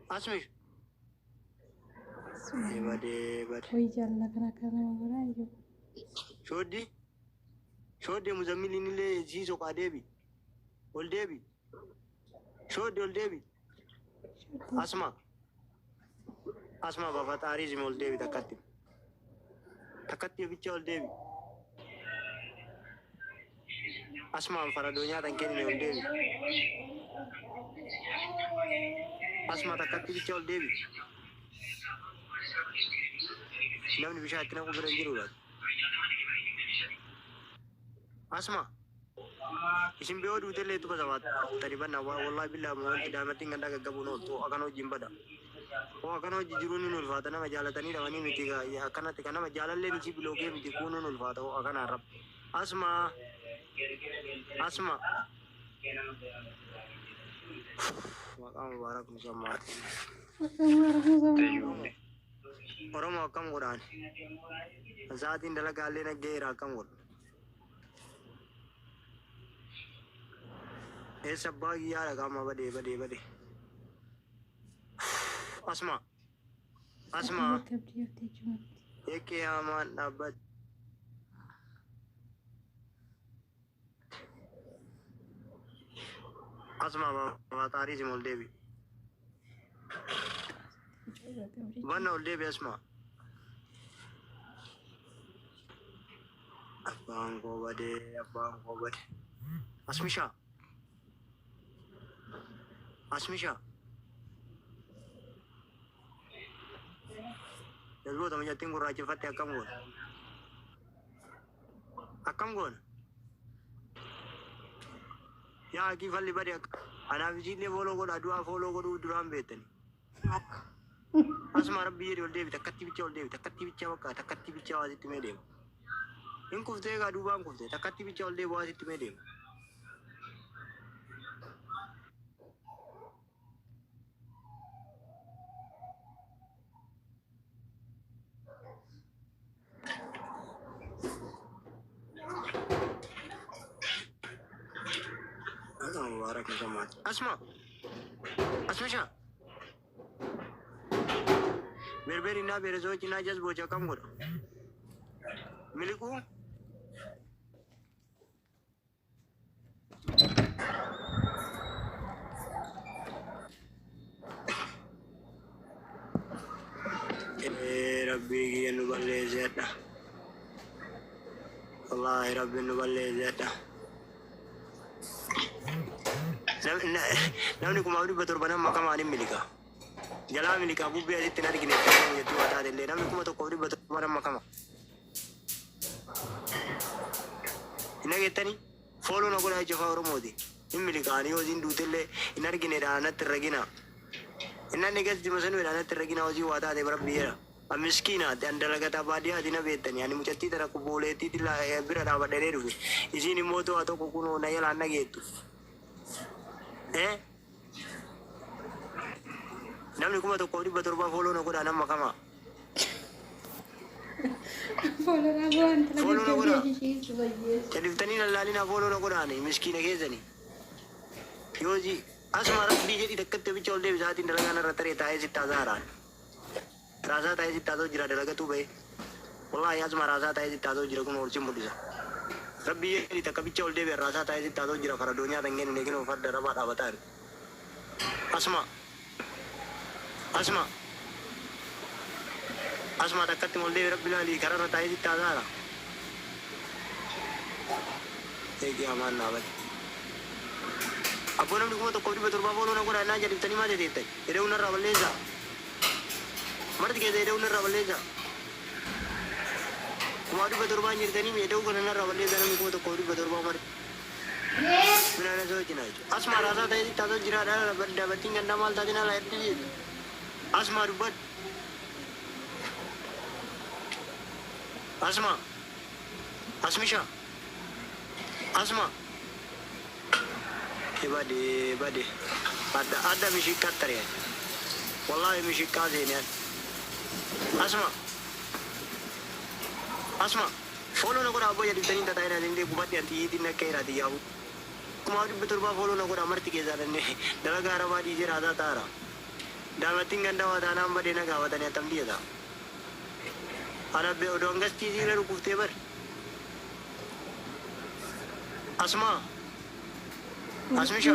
Asmish. Badee bade. Way jaalala kana akka nama godhaa iyyuu. Shooddi. Shooddi muzammiliin illee sii soqaa deebi. Ol deebi. Shooddi ol deebi. Asma. Asma bafaxaarii simi ol deebi takkatti. Takkatti oficha ol deebi. Asmaan faradoo nyaatan kennine ol deebi. Asma takkatti bicha ol deebi. Namni bishaan itti naqu bira hin jiru laata? Asma. Isin biyoo duutellee itti basabaatani banna wallahi billahi wanti daa'imattiin gandaa gaggabuun ooltu akkana wajjin bada. Hoo akkana hojii jiruun ni ulfaata nama jaalatanii dhabanii miti akkanatti kan nama jaalalleen isii bilookee miti kuunuun ulfaata hoo akkanaan rab. Asma. Asma. Maqaa mubaarak musammaati. Oromoo akkam godhaan? Sa'aatiin dalagaallee naggeera akkam godhu? Eessa abbaa kiyyaa dhaqa amma badee badee badee. Asma. Asma. Kabdi haftee jumatti. Eeqqee hamaan dhaabbate. Asma baafaaxaarii sim ol deebi. Banna ol deebi asma. Abbaan koo badee abbaan koo badee. Asmishaa. Asmishaa. Jazboota mucattiin gurraacheffatte akkam goona? Akkam goona? Yaa akii falli bade akka anaaf isiillee follow godha du'aa follow godhuu duraan beektani. Asuma rabbi jedhi ol deebi takkatti bicha ol deebi takkatti bicha bakka takkatti bicha waa sitti mee deema. Hin kuftee egaa duubaan kuftee takkatti bicha ol deebi waa sitti mee deema. Asma Mubarak Musammaat. Asma. Asmisha. Berberi naa beresochi naa jazbochi akkam godha? Miliquu? Ee rabbii kiyya nu balleessi hadha. Wallaahi rabbiin nu balleessi hadha. Namni 1700 nama kamaan hin miliqa. Jalaa miliqaa bubbee asitti hin argine jettuu haa taate illee namni 1700 nama kama. Hin dhageettanii? Follow na godhaa jecha afaan Oromooti. Hin miliqaanii yoo isiin duutellee hin arginedha natti hin raginaa. Inni anni gasti masanuudha natti hin raginaa hojii waa taate rabbi jedha. An miskiina an dalagataa baadiyyaati na beektanii ani mucattii tana kubbooleettiitti bira dhaabadhee dhufe. Isiin immoo to'a tokko kunoo na jalaan dhageettu. Eh? Namni 1700 follow na godhaa nama kamaa. Follow na godhaa intala Follow na godhaa. gaggabdee isheetu bayyeessu. Calliftanii lallaalinaa follow na godhaani miskiina keessanii. Yoo si asuma rabbii jedhi takkatti bicha ol deebi sa'aatiin dalagaa narra taree taa'ee sitti haasa'aadhaan. Raasaa taa'ee sitti haasa'u jira dalagatuu ba'ee. Wallaahi asuma raasaa taa'ee sitti haasa'u jira kun ol sin mul'isa. Rabbii jedhi takka bicha ol deebi raasaa taa'ee sitti haasa'u jira faradoo nyaatan kennine kinoo farda rabaa dhaabataa jiru. Asuma. Asuma. Asuma takkatti ol deebi rabbi laali kararra taa'ee sitti haasa'aadha. Eegi hamaan dhaabate. Abboo namni 1700 follow na godhaa innaan jedhiftanii maal teteettan? Eda'uu narraa balleessaa. Marti keessa eda'uu narraa balleessaa. 1700 jirtanii eda'uu kana narraa balleessaa namni 1700 marti. Minaan asoo wajjin jechuudha. Asuma raasaa ta'ee sitti haasa'u jira dhala dabattiin gandaa maal taateen ala hedduu jedhu. Asuma dubbadhu. Asuma. Asmisha. Asuma. Bade bade. Adda adda mishiqqaa taree. Wallaahi mishiqqaa seenee. Asuma. Asuma. Follow na godhaa abboo jedhiftanii tataa'ina isin gubadhe anti yiitiin akka hiraati yaabu. 1700 follow na godhaa marti keessaa danne dalagaa arabaa dhiisee raasaa taara. Daamattiin ganda waa taanaan badee na gaafatanii attam dhiyeeta. Ana be odoo hangastii siira dhukuftee bar. Asmaa. Asmisha.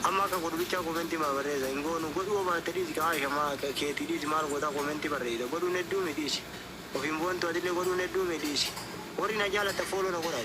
Amma akka godhu bichaa komentii maa barreessa hin goonu godhuu baatte dhiisi kaa shamaa keetii dhiisi maal gootaa komentii barreessita godhuun hedduu mi dhiisi ofiin boontu atillee godhuun hedduu mi dhiisi warri na jaalatta follow na godhaa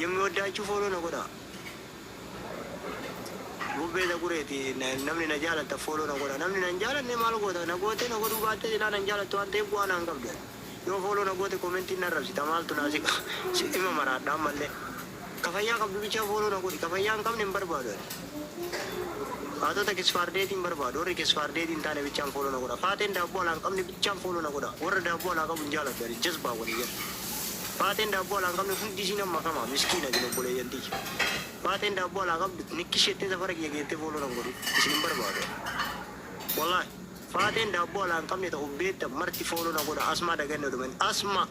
የሚወዳችሁ follow na godhaa bubbee zagureeti namni na jaalatta follow na godhaa namni na hin jaalanne maal goota na goote na godhuu baatte silaa na hin jaalattu waan ta'eef bu'aa naan qabdu yoo follow na goote komentiin na arrabsita maaltu naa si ima maraadha ammallee. Ka fayyaa qabdu bichaa follow na godhi. Ka fayyaa hin qabne hin barbaadu ani. Haatota kisfaardeetii hin barbaadu. Warri kisfaardeetii hin taane bichaan follow na godha. Faateen daabboo alaa hin qabne bichaan follow na godha. Warra daabboo alaa qabu hin jaaladhu ani. Jazbaa walii gala. Faateen daabboo alaa hin qabne hundi isii nan makama. Miskiina isin obboleeyyan tiyya. Faateen daabboo alaa qabdu nikkishettee safara kiyya geettee follow nan godhin. Isin hin barbaadu ani. Wallahi. Faateen daabboo alaa hin qabne ta of beektan marti follow na godha. Asmaa daganne oduma hin. Asma.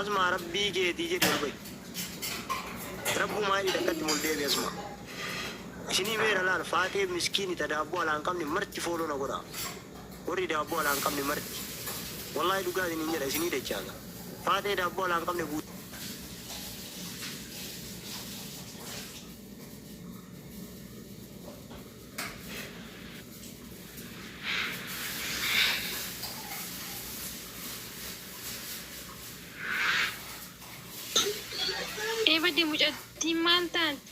Asmaa rabbii keetii jedhi ol bahi. Rabbumaa jedhi takkatti ol deebi asmaa. Isinii meera laal faaxee miskiini ta daabboo alaa hin qabne marti follow na godhaa. Warri daabboo alaa hin qabne marti. Wallahi dhugaa isiniin jedha isinii dachaasa. Faaxee daabboo alaa hin qabne guutuu. Ee badde mucattiin maal taate?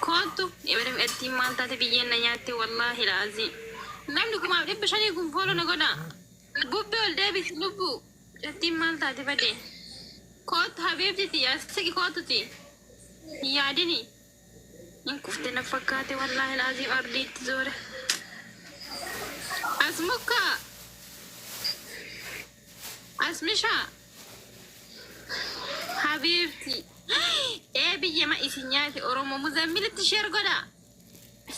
Koottu ebada mucattiin maal taate biyyeen na nyaatte wallaahi laaziim. Namni kumaaf dhibba shanii kun follow na godhaa. Bubbee ol deebisi lubbuu. Mucattiin maal taate bade. Koottu habiibti tiyya as siqi koottuti. Hin yaadini. Hin kufte na fakkaate wallaahi laaziim ardiitti zoore. As mukkaa. As mishaa. Habiibti. Ee biyyema isin nyaate Oromoo muzammilitti share godhaa.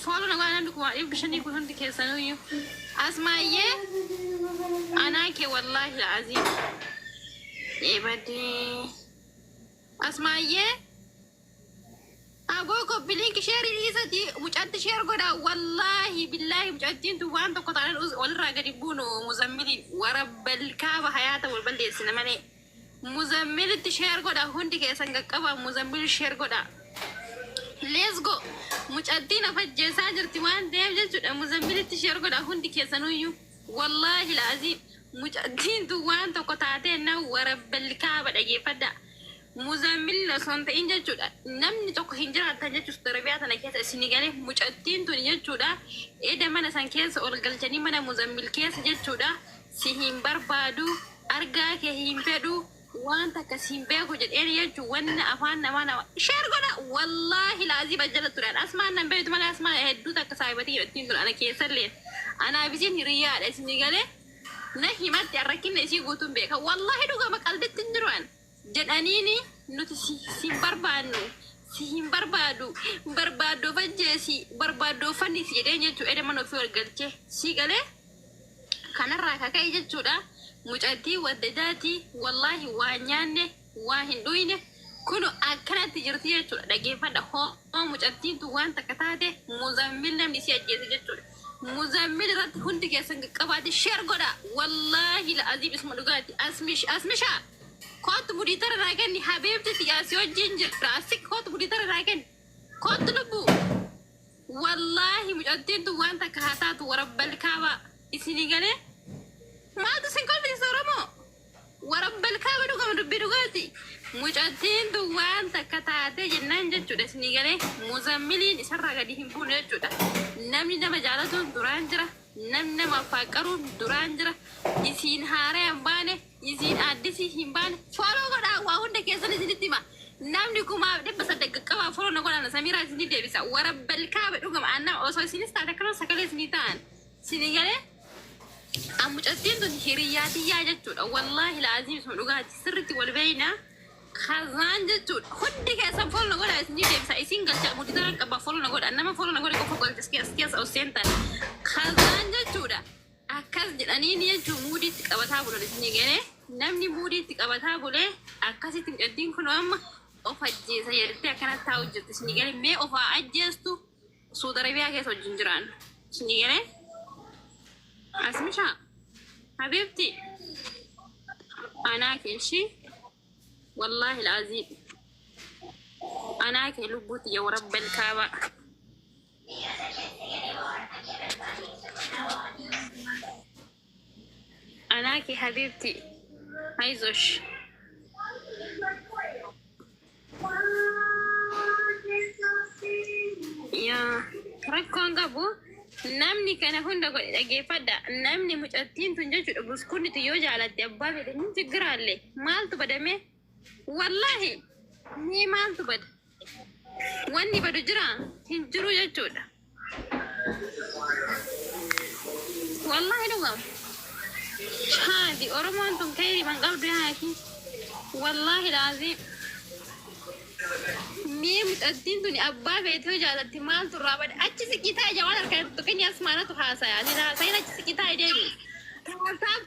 Follow na godhaa namni kuma dhibba shanii kun hundi keessanuyyuu. Asmaayyee anaa kee wallaahi la'aziim. Eebadee. Asmaayyee. Aboo copy link share dhiisati mucatti share godhaa wallaahi billaahi mucattiin tun waan tokko taanaan walirraa gadi buunu muzammiliin warabbal kaaba hayaata wal balleessina malee muzammilitti share godhaa hundi keessan qaqqabaa muzammil share godhaa. Let's go. Mucattiin of ajjeesaa jirti waan ta'eef jechuudha. Muzammilitti share godhaa hundi keessanuyyuu. Wallaahi laaziim. Mucattiin tun waan tokko taatee na warabbal kaaba dhageeffadhaa. Muzammil osoo hin ta'in jechuudha. Namni tokko hin jiraattan jechuus darabiyaa tana keessa isinii galee mucattiin tun jechuudha. Eda mana san keessa ol galchanii mana muzammil keessa jechuudha. Si hin barbaadu argaa kee hin fedhu waan takka si hin beeku jedheen jechuun wanni afaan namaa nama share godha wallaahi laazii bajjala ture asmaan nan beektu malee asmaan hedduu takka saahibatii jedhattiin tun ana keessallee anaaf isiin hiriyyaadha isinii galee na himatti an rakkinna isii guutuun beeka wallaahi dhugama qalbitti hin jiru an jedhaniini nuti si si hin barbaannu si hin barbaadu barbaaddoof ajjeesi barbaaddoof fannisi jedheen jechuu eda mana ofii ol galchee si galee kanarraa ka ka'e jechuudha mucattii waddadaati wallaahi waa nyaanne waa hin dhuyne kunu akkanatti jirti jechuudha dhageeffadha hoo mucattiin tun waan takka taate muzammil namni isii ajjeese jechuudha muzammil irratti hundi keessan qaqqabaati share godha wallaahi la'aziim isuma dhugaati asmish asmishaa Koottu mudiitara naa kenni habiibti tiyyaa si wajjiin jira assi koottu mudiitara naa kenni koottu lubbuu wallaahi mucattiin tun waan takka haa taatu warabbal kaabaa isinii galee maaltu isin kolfisiisa oromoo warabbal kaaba dhugama dubbii dhugaati mucattiin tun waan takka taatee jennaan jechuudha isinii galee muzammiliin isarraa gadi hin buune jechuudha namni nama jaalatuun duraan jira namni nama affaaqaruun duraan jira isiin haaraya hin baane Isiin aaddisii hin baane follow godhaa waa hunda keessan isinitti hima. Namni 1800 qaqqabaa follow na godhaa Samiiraa isinii deebisa. Warabbal kaaba dhugama annaa osoo isinis taate akkana sagalee isinii ta'an. Isinii galee mucattiin tun hiriyyaa tiyyaa jechuudha. Wallaahi laaziim isuma dhugaati sirriitti wal beeyna. Kazaan jechuudha. Hundi keessan follow na godhaa isinii deebisa. Isin galcha muditara qaba follow na godhaa. Nama follow na godhe qofa galcha keessa keessa ol seentan. Kazaan jechuudha. Akkas jedhanii ni jechuun muudiitti qabataa bulan isinii galee namni muudiitti qabataa bulee akkasitti mucattiin kun amma of ajjeesa jedhee akkanatti taa'u jirti isinii galee mee of haa ajjeestu Suudi Arabiyaa keessa wajjin jiraan isinii galee asmishaa habiibti anaa keeshii wallaahi laaziim anaa kee lubbuutti yaa warabbal kaabaa. Anaa kee habiibti ayzosh. Yaa rakkoon qabu namni kana hunda godhe dhageeffadha. Namni mucattiin tun jechuudha buskunnitu yoo jaalatte abbaa fedhe hin jiggiraalle maaltu badame? Wallaahi ni maaltu bada? Wanni badu jira hin jiru jechuudha. Wallaahi dhugam. Haati Oromoon tun kayri man qabdu yaaki. Wallaahi laaziim. Mee mucattiin tuni abbaa feetee jaalatti maaltu irraa bada? Achi siqitaa jawaan harkaan tuqini asmaanatu haasaya. Ani haasayin achi siqitaa deemi. Taataaf